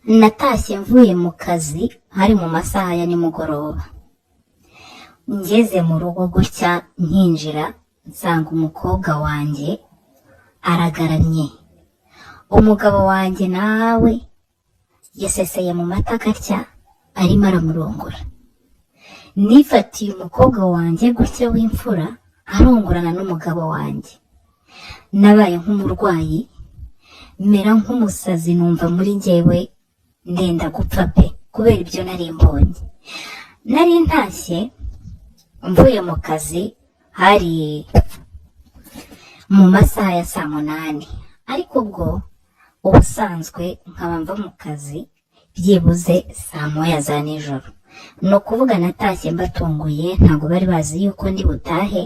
Natashye mvuye mu kazi, hari mu masaha ya nimugoroba. Ngeze mu rugo gutya, nkinjira nsanga umukobwa wanjye aragaramye, umugabo wanjye nawe yaseseye mu mata atya, arimo aramurongora. Nifatiye umukobwa wanjye gutya w'imfura arongorana n'umugabo wanjye. Nabaye nk'umurwayi, mera nk'umusazi, numva muri njyewe ndenda gupfa pe, kubera ibyo nari mbonye. Nari ntashye mvuye mu kazi, hari mu masaha ya saa 8, ariko ubwo ubusanzwe nkaba mva mu kazi byibuze saa 1 za nijoro. Ni ukuvuga natashye mbatunguye, ntabwo bari bazi yuko ndi butahe.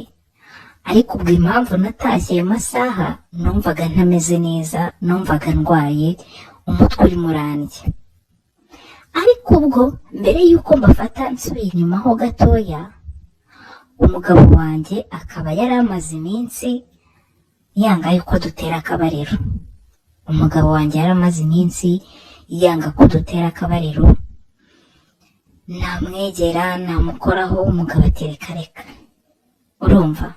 Ariko ubwo impamvu natashye ayo masaha, numvaga ntameze neza, numvaga ndwaye, umutwe urimo urandya. Ariko ubwo mbere y'uko mbafata, nsubiye inyuma ho gatoya, umugabo wanjye akaba yari amaze iminsi yanga yuko dutera akabariro. Umugabo wanjye yari amaze iminsi yanga ko dutera akabariro. Namwegera, namukoraho, umugabo atereka reka. Urumva,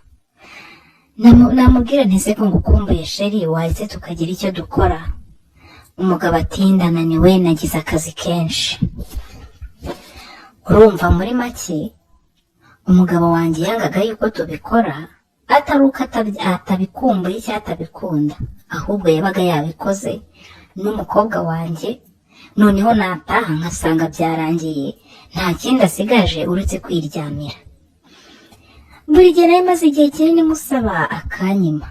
namubwira nti: "Se ko ngukumbuye chéri, waretse tukagira icyo dukora?" Umugabo ati: "Ndananiwe, nagize akazi kenshi." Urumva, muri make umugabo wanjye yangaga yuko tubikora, atari uko atabikumbuye cyangwa atabikunda, ahubwo yabaga yabikoze n'umukobwa wanjye, noneho nataha nkasanga byarangiye, nta kindi asigaje uretse kwiryamira. Buri gihe nari maze igihe kinini musaba akanyima,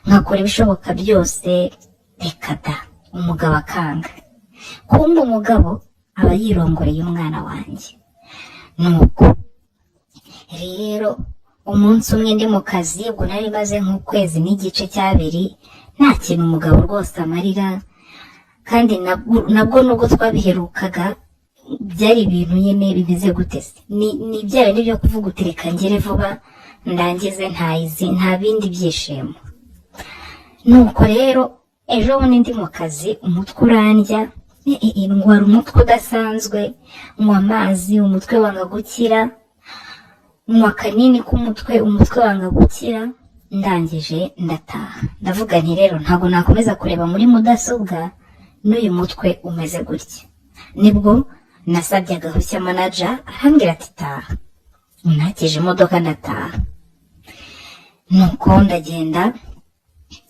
nkakora ibishoboka byose, reka da, umugabo akanga. Kumbe umugabo aba yirongoreye umwana wanjye. Nuko rero umunsi umwe ndi mu kazi, ubwo nari maze nk'ukwezi n'igice cy'abiri nta kintu umugabo rwose amarira, kandi nabwo nubwo twabiherukaga byari ibintu nyine bimeze gute se, ni bya bindi byo kuvuga uti: "Reka ngere vuba ndangize," ntayizi, nta bindi byishimo. Nuko rero ejo bundi ndi mu kazi, umutwe urandya, ndwara umutwe udasanzwe, nywa amazi umutwe wanga gukira, nywa akanini k'umutwe umutwe wanga gukira. Ndangije ndataha, ndavuga nti: "Rero ntabwo nakomeza kureba muri mudasobwa n'uyu mutwe umeze gutya." Nibwo nasabye agahushya manager, arambwira ati: "Taha." Nakije imodoka ndataha. Nuko ndagenda,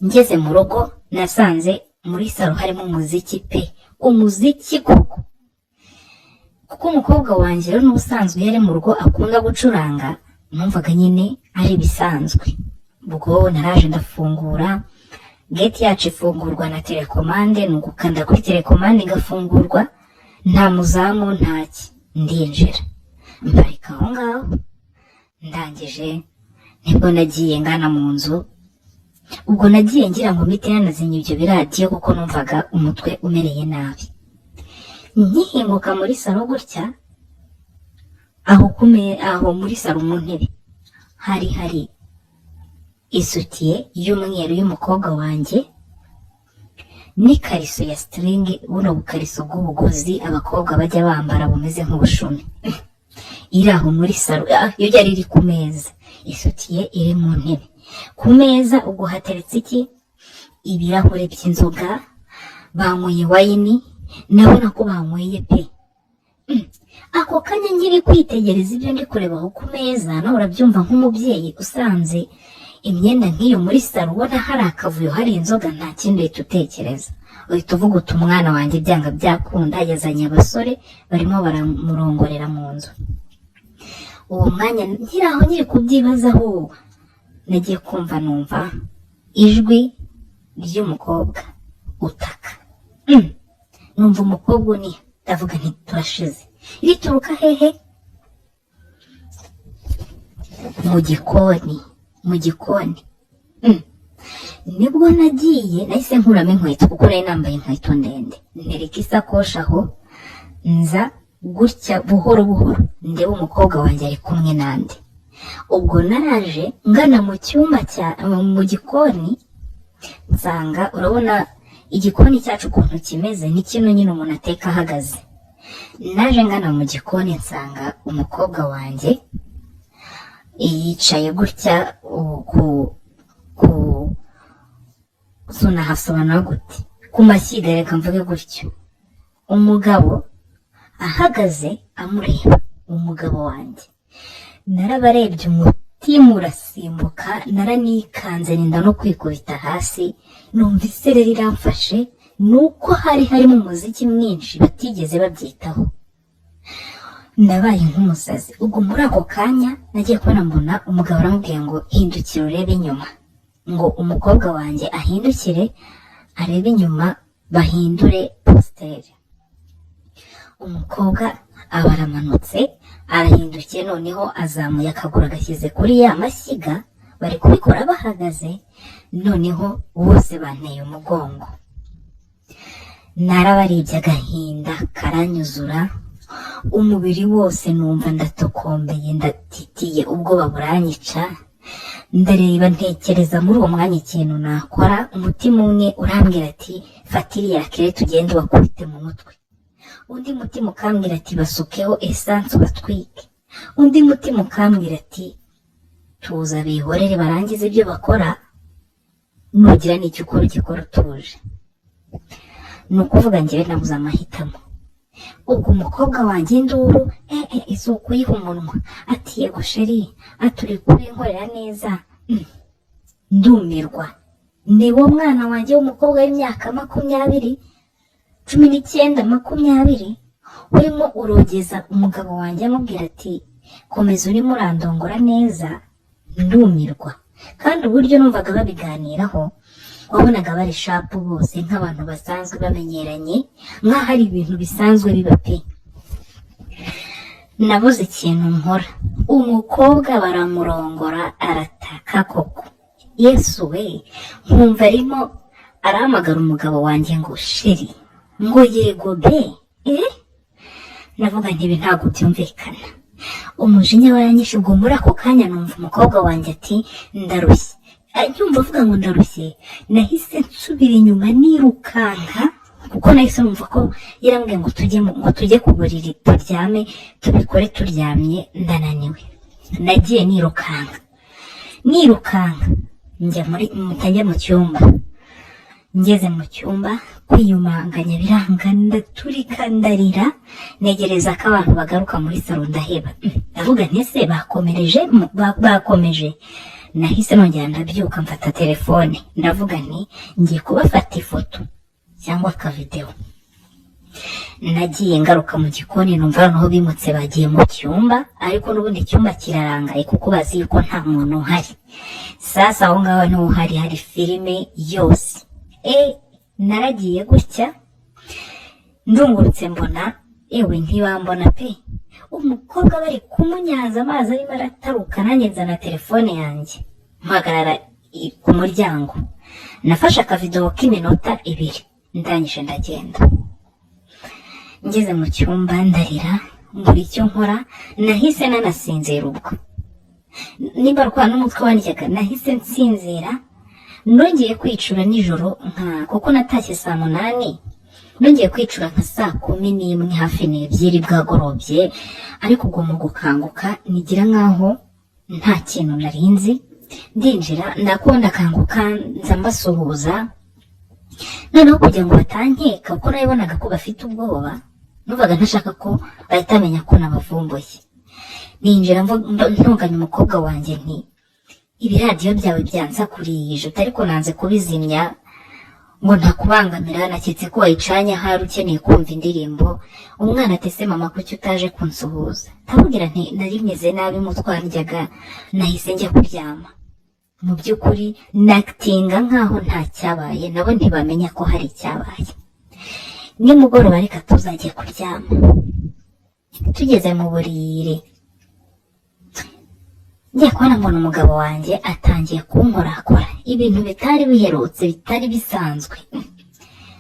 ngeze mu rugo nasanze muri salo harimo umuziki pe, umuziki koko, kuko umukobwa wanjye rero n'ubusanzwe iyo ari mu rugo akunda gucuranga, numvaga nyine ari ibisanzwe. Ubwo naraje ndafungura gate yacu, ifungurwa na télécommande, ni ugukanda kuri télécommande igafungurwa, nta muzamu, ntaki. Ndinjira, mparika aho ngaho. Ndangije nibwo nagiye ngana mu nzu. Ubwo nagiye ngira ngo mpite nanazimya ibyo biradiyo, kuko numvaga umutwe umereye nabi. Nkihinguka muri salo gutya, aho kume aho muri salo mu ntebe hari isutiye y'umweru y'umukobwa wanjye n'ikariso ya string, buno bukariso bw'ubugozi abakobwa bajya bambara bumeze nk'ubushumi, iri aho muri salo. Yo yari iri ku meza, isutiye iri mu ntebe. Ku meza ubwo hateretse iki? Ibirahure by'inzoga, banyweye wine, ndabona ko banyweye pe. Ako kanya nkiri kwitegereza ibyo ndi kureba aho ku meza, nawe urabyumva nk'umubyeyi usanze imyenda nk'iyo muri salo, ubona hari akavuyo, hari inzoga, nta kindi uhita utekereza, uhita uvuga uti: "Umwana wanjye byanga byakunda yazanye abasore, barimo baramurongorera mu nzu." Uwo mwanya nkiri aho nkiri kubyibazaho, nagiye kumva numva ijwi ry'umukobwa utaka. Numva umukobwa uniha, ndavuga nti: "Turashize." Rituruka hehe? Mu gikoni, mu gikoni. Nibwo nagiye, nahise nkuramo inkweto kuko nari nambaye inkweto ndende, ntereka isakoshi aho, nza gutya buhoro buhoro ndeba umukobwa wanjye ari kumwe nande. Ubwo naraje ngana mu cyumba cya mu gikoni, nsanga urabona Igikoni cyacu ukuntu kimeze ni kino nyine umuntu ateka ahagaze. Naje ngana mu gikoni, nsanga umukobwa wanjye yicaye gutya ku sunahasobanura gute, ku mashyiga, reka mvuge gutyo. Umugabo ahagaze amureba. Umugabo wanjye narabarebye, umutima urasimbuka, naranikanze, ninda no kwikubita hasi, numva isereri iramfashe. Nuko hari harimo umuziki mwinshi, batigeze babyitaho. Nabaye nk'umusazi. Ubwo muri ako kanya nagiye kubona mbona umugabo aramubwiye ngo: "Hindukira urebe inyuma." Ngo umukobwa wanjye ahindukire arebe inyuma, bahindure posture. Umukobwa aba aramanutse, arahindukiye, noneho azamuye akaguru agashyize kuri ya mashyiga. Bari kubikora bahagaze, noneho bose banteye umugongo. Narabarebye, agahinda karanyuzura umubiri wose, numva ndatokombeye, ndatitiye, ubwoba buranyica. Ndareba, ntekereza muri uwo mwanya ikintu nakora. Umutima umwe urambwira ati: "Fata iriya kere tugende ubakubite mu mutwe." Undi mutima ukambwira ati: "Basukeho essence ubatwike." Undi mutima ukambwira ati: "Tuza, bihorere barangize ibyo bakora, nugira n'icyo ukora ugikora utuje." Ni ukuvuga njyewe nabuze amahitamo. Ubwo umukobwa wanjye, induru si ukuyiha umunwa, ati: "Yego chéri," ati: "Uri kubinkorera neza." Ndumirwa. Ni wo mwana wanjye w'umukobwa w'imyaka 20, 19, 20, urimo urogeza umugabo wanjye amubwira ati: "Komeza, urimo urandongora neza." Ndumirwa. Kandi uburyo numvaga babiganiraho, wabonaga bari sharp bose, nk'abantu basanzwe bamenyeranye, nk'aho ari ibintu bisanzwe biba pe. Nabuze ikintu nkora. Umukobwa baramurongora, arataka koko. Yesu we! Nkumva arimo arahamagara umugabo wanjye ngo: "Chéri," ngo: "Yego be." Navuga nti: "Ibi ntabwo byumvikana." Umujinya waranyishe. Ubwo muri ako kanya numva umukobwa wanjye ati: "Ndarushye." Nyumva avuga ngo ndarushye, nahise nsubira inyuma nirukanka, kuko nahise numva ko yarambwiye ngo tujye ku buriri turyame, tubikore turyamye, ndananiwe. Nagiye nirukanka, nirukanka, njya muri njya mu cyumba. Ngeze mu cyumba, kwiyumanganya biranga, ndaturika, ndarira. Ntegereza ko abantu bagaruka muri salo, ndaheba. Ndavuga nti: "Ese bakomereje bakomeje?" Nahise nongera ndabyuka, mfata telefone, ndavuga nti: "Ngiye kubafata ifoto cyangwa akavidewo." Nagiye ngaruka mu gikoni, numva noneho bimutse bagiye mu cyumba, ariko n'ubundi icyumba kirarangaye kuko bazi yuko nta muntu uhari. Sasa aho ngaho niho hari hari filime yose. Naragiye gutya, ndungurutse, mbona ewe ntibambona pe. Umukobwa bari kumunyaza, amazi arimo arataruka. Nanjye nzana telefone yanjye, mpagarara ku muryango, nafashe akavidewo k'iminota 2, ndangije ndagenda. Ngeze mu cyumba ndarira, mbura icyo nkora. Nahise nanasinzira. Ubwo nimba rwa n'umutwe wandyaga, nahise nsinzira. Nongeye kwicura nijoro, nka kuko natashye saa 8, nongeye kwicura nka saa 11, hafi n'ebyiri bwagorobye. Ariko ubwo mu gukanguka nigira nkaho nta kintu narinzi, ndinjira, ndakunda, akanguka, nza mbasuhuza. Noneho kugira ngo batankeka, kuko nabibonaga ko bafite ubwoba, numvaga ntashaka ko bahita bamenya ko nabavumbuye. Ninjira ntonganya umukobwa wanjye nti: "Ibiradiyo byawe byansakurije," ariko nanze kubizimya ngo ntakubangamira, naketse ko wayicanye ahari ukeneye kumva indirimbo. Umwana ati: "Ese mama, kuki utaje kunsuhuza?" Ndamubwira nti: "Nari meze nabi, mutwaryaga, nahise njya kuryama." Mu by'ukuri nakitinga nkaho nta cyabaye, nabo ntibamenya ko hari icyabaye. Nimugoroba reka tuzajye kuryama. Tugeze mu buriri, ngiye kubona mbona umugabo wanjye atangiye kunkorakora, ibintu bitari biherutse, bitari bisanzwe.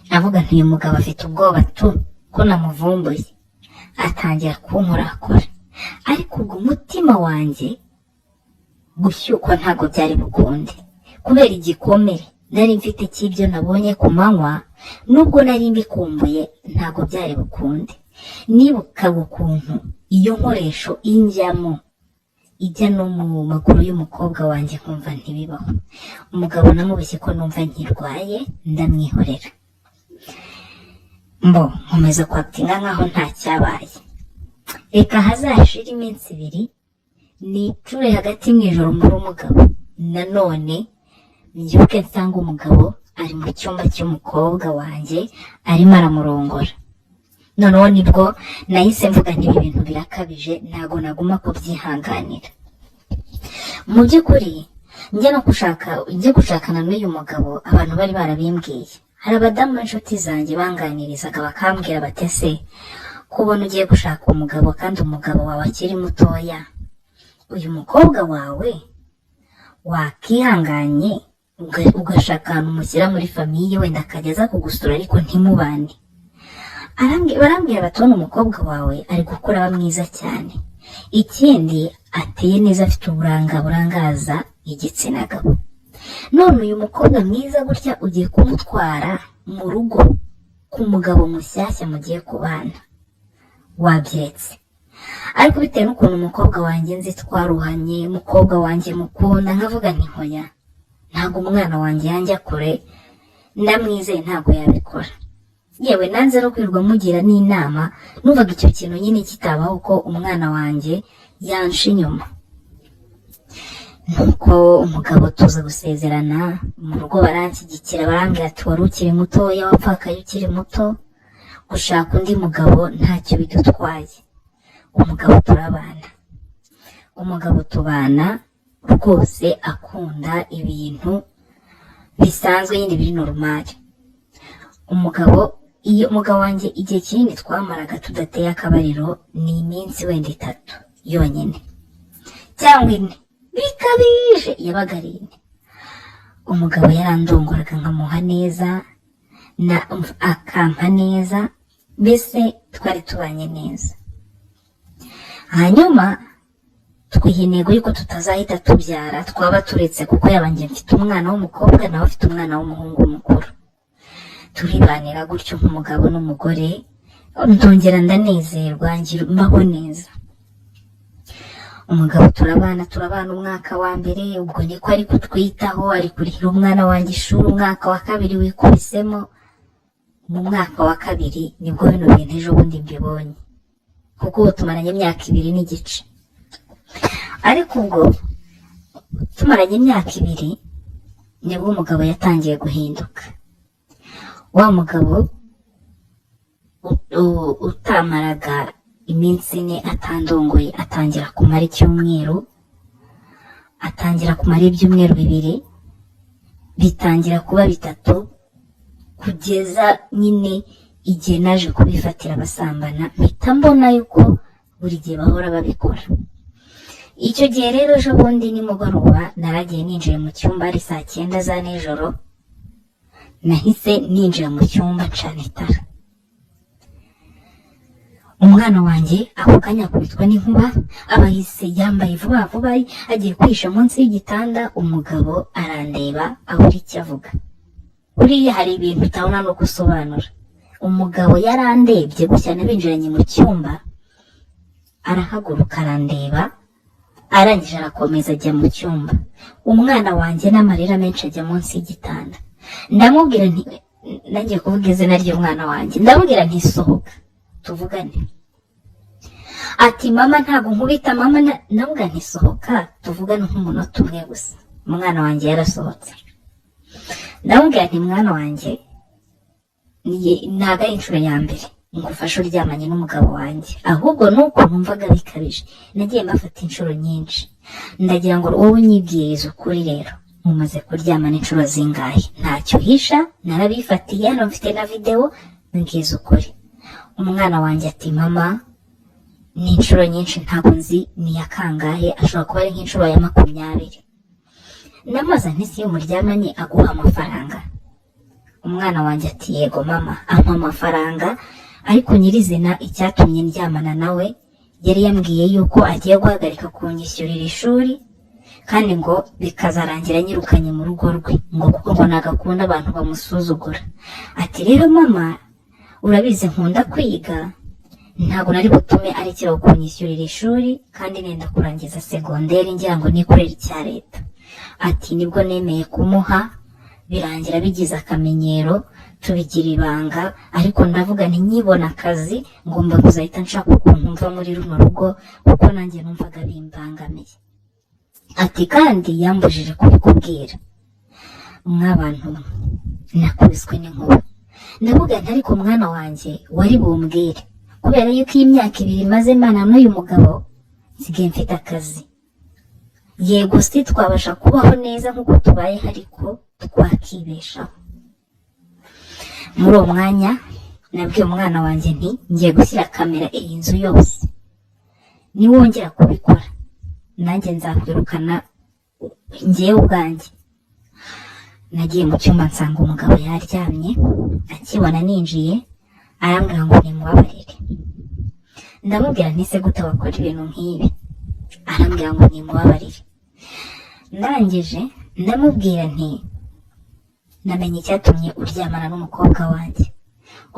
Navuga nti: "Uyu mugabo afite ubwoba tu ko namuvumbuye." Atangira kunkorakora, ariko ubwo umutima wanjye gushyukwa ntabwo byari bukunde kubera igikomere. Nari mfite cy'ibyo nabonye ku manywa, nubwo nari mbikumbuye, ntabwo byari bukunde. Nibukaga ukuntu iyo nkoresho injyamo, ijya no mu maguru y'umukobwa wanjye, nkumva ntibibaho. Umugabo namubeshye ko numva nkirwaye, ndamwihorera, mbo nkomeza kwactinga nkaho nta cyabaye. Reka hazashira iminsi 2, nicure hagati mu ijoro mbura umugabo, nanone mbyuke nsanga umugabo ari mu cyumba cy'umukobwa wanjye, arimo aramurongora. Noneho nibwo nahise mvuga nti: "Ibi bintu birakabije, ntabwo naguma kubyihanganira." Mu by'ukuri njya no gushaka, njya gushakana n'uyu mugabo, abantu bari barabimbwiye. Hari abadamu b'inshuti zanjye banganirizaga, bakambwira bati: "Ese kubona ugiye gushaka umugabo kandi umugabo wawe akiri mutoya, uyu mukobwa wawe wakihanganye ugashaka ahantu umushyira muri famille, wenda akajya aza kugusura ariko ntimubane?" Barambwira bati: "Ubona umukobwa wawe ari gukura aba mwiza cyane, ikindi ateye neza, afite uburanga burangaza igitsina gabo. None uyu mukobwa mwiza gutya ugiye kumutwara mu rugo ku mugabo mushyashya mugiye kubana, wabyetse?" Ariko bitewe n'ukuntu umukobwa wanjye nzi, twaruhanye, umukobwa wanjye mukunda, nkavuga nti: "Hoya, ntabwo umwana wanjye yanjya kure, ndamwizeye, ntabwo yabikora." Yewe, nanze no kwirirwa mugira n'inama, numvaga icyo kintu nyine kitabaho ko umwana wanjye yansha inyuma. Nuko umugabo tuza gusezerana, mu rugo baranshyigikira, barambwira ati: "Wari ukiri mutoya, wapfakaye ukiri muto, gushaka undi mugabo ntacyo bidutwaye." Umugabo turabana, umugabo tubana rwose akunda ibintu bisanzwe nyine, biri normal. Umugabo, iyo umugabo wanjye, igihe kinini twamaraga tudateye akabariro ni iminsi wenda 3 yonyine cyangwa 4, bikabije yabaga ari 4. Umugabo yarandongoraga nkamuha neza na akampa neza, mbese twari tubanye neza. Hanyuma twiha intego y'uko tutazahita tubyara, twaba turetse, kuko yaba njye mfite umwana w'umukobwa, nawe afite umwana w'umuhungu mukuru. Turibanira gutyo nk'umugabo n'umugore, ndongera ndanezerwa, ngira mbaho neza. Umugabo turabana, turabana umwaka wa mbere, ubwo niko ari kutwitaho, ari kurihira umwana wanjye ishuri. Umwaka wa kabiri wikubisemo, mu mwaka wa kabiri nibwo bino bintu ejo bundi mbibonye, kuko ubu tumaranye imyaka 2 n'igice. Ariko ubwo tumaranye imyaka 2 nibwo umugabo yatangiye guhinduka. Wa mugabo utamaraga iminsi 4 atandongoye, atangira kumara icyumweru, atangira kumara ibyumweru 2, bitangira kuba 3, kugeza nyine igihe naje kubifatira basambana, mpita mbona yuko buri gihe bahora babikora. Icyo gihe rero, ejo bundi nimugoroba, naragiye ninjiye mu cyumba, ari saa 9 za nijoro. Nahise ninjira mu cyumba, ncana itara. Umwana wanjye ako kanya akubitwa n'inkuba, aba ahise yambaye vuba vuba, agiye kwihisha munsi y'igitanda. Umugabo arandeba, abura icyo avuga. Buriya hari ibintu utabona no gusobanura. Umugabo yarandebye gutya, nabinjiranye mu cyumba, arahaguruka arandeba, arangije arakomeza ajya mu cyumba. Umwana wanjye n'amarira menshi ajya munsi y'igitanda. Ndamubwira nti, nangiye kuvuga izina ry'umwana wanjye, ndamubwira nti: "Sohoka tuvugane." Ati: "Mama, ntabwo nkubita mama." Ndamubwira nti: "Sohoka tuvugane nk'umunota umwe gusa." Umwana wanjye yarasohotse. Ndamubwira nti: "Mwana wanjye, ntabwo ari inshuro ya mbere ngufashe uryamanye n'umugabo wanjye, ahubwo nuko numvaga bikabije. Nagiye mbafata inshuro nyinshi. Ndagira ngo wowe unyibwirize ukuri rero, mumaze kuryamana inshuro zingahe? Ntacyo uhisha, narabifatiye hano, mfite na videwo, mbwiza ukuri." Umwana wanjye ati: "Mama, ni inshuro nyinshi, ntabwo nzi ni iya kangahe, ashobora kuba ari nk'inshuro ya 20." Namaze nti: "Si iyo muryamanye aguha amafaranga?" Umwana wanjye ati: "Yego mama, ampa amafaranga, ariko nyirizina icyatumye ndyamana nawe, yari yambwiye yuko agiye guhagarika kunyishyurira ishuri." Kandi ngo bikazarangira anyirukanye mu rugo rwe, ngo kuko ngo ntabwo akunda abantu bamusuzugura. Ati: "Rero mama, urabizi nkunda kwiga, ntabwo nari butume arekeraho kunyishyurira ishuri kandi nenda kurangiza segonderi ngira ngo nikorere icya leta." Ati: "Nibwo nemeye kumuha, birangira bigize akamenyero, tubigira ibanga. Ariko ndavuga nti nkibona akazi ngomba kuzahita nshaka ukuntu mva muri runo rugo, kuko nanjye numvaga bimbangamiye." Ati: "Kandi yambujije kubikubwira." Mw'abantu mwe, nakubiswe n'inkuba. Ndavuga nti: "Ariko mwana wanjye, wari bumbwire, kubera yuko iyi myaka 2 maze mbana n'uyu mugabo nsigaye mfite akazi. Yego, si twabasha kubaho neza nk'uko tubayeho, ariko twakibeshaho." Muri uwo mwanya nabwiye umwana wanjye nti: "Ngiye gushyira kamera iyi nzu yose, niwongera kubikora nanjye nzakwirukana ngewe ubwanjye." Nagiye mu cyumba nsanga umugabo yaryamye. Akibona ninjiye arambwira ngo nimubabarire. Ndamubwira nti: "Se gute wakora ibintu nk'ibi?" Arambwira ngo nimubabarire. Ndangije ndamubwira nti: "Namenye icyatumye uryamana n'umukobwa wanjye."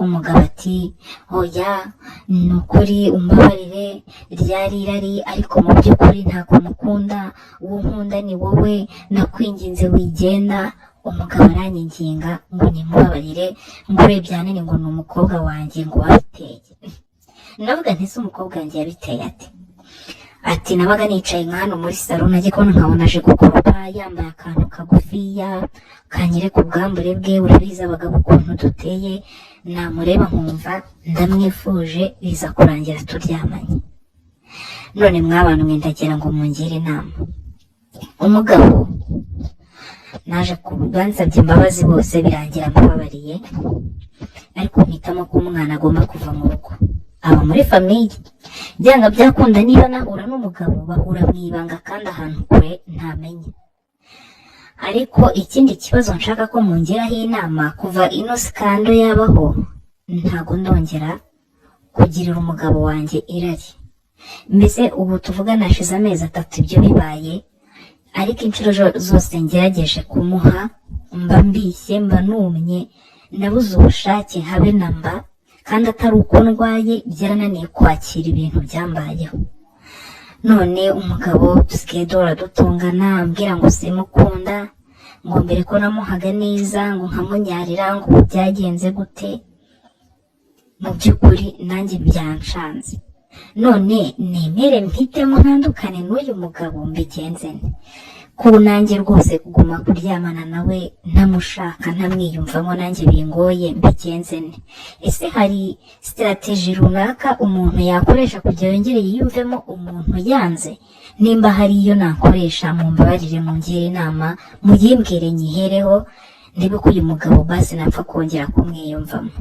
Umugabo ati: "Oya, ni ukuri umbabarire, ryari irari, ariko mu by'ukuri ntabwo mukunda, uwo nkunda ni wowe, nakwinginze wigenda." Umugabo aranyinginga ngo nimubabarire, ngo urebye ahanini ngo ni umukobwa wanjye ngo wabiteye. Ndavuga nti: "Se umukobwa wanjye yabiteye ate?" Ati: "Nabaga nicaye nka hano muri salo, najya kubona nkabona aje gukoropa yambaye akantu kagufiya kanyereka ubwambure bwe. Urabizi abagabo ukuntu duteye. Namureba nkumva ndamwifuje, biza kurangira turyamanye." None mw'abantu mwe, ndagira ngo mungire inama. Umugabo naje bansabye imbabazi bose, birangira mbababariye, ariko mpitamo ko umwana agomba kuva mu rugo aba muri famille. Byanga byakunda, niba nahura n'umugabo bahura mu ibanga kandi ahantu kure ntamenye. Ariko ikindi kibazo nshaka ko mungiraho inama: kuva ino scandal yabaho, ntago ndongera kugirira umugabo wanjye irari. Mbese ubu tuvugana hashize amezi 3 ibyo bibaye, ariko inshuro zose ngerageje kumuha mba mbishye, mba numye, nabuze ubushake habe na mba, kandi atari uko ndwaye, byarananiye kwakira ibintu byambayeho. None umugabo dusigaye duhora dutongana, ambwira ngo simukunda, ngo mbere ko namuhaga neza, ngo nkamunyarira, ngo ubu byagenze gute? Mu by'ukuri nanjye byanshanze. None nemere mpitemo ntandukane n'uyu mugabo, mbigenze nte? Ko nanjye rwose kuguma kuryamana nawe ntamushaka, ntamwiyumvamo, nanjye bingoye, mbigenze nte? Ese hari strategy runaka umuntu yakoresha kugira yongere yiyumvemo umuntu yanze? Nimba hari iyo nakoresha, mumbabarire mungire inama, muyimbwire nyihereho, ndebe ko uyu mugabo basi napfa kongera kumwiyumvamo.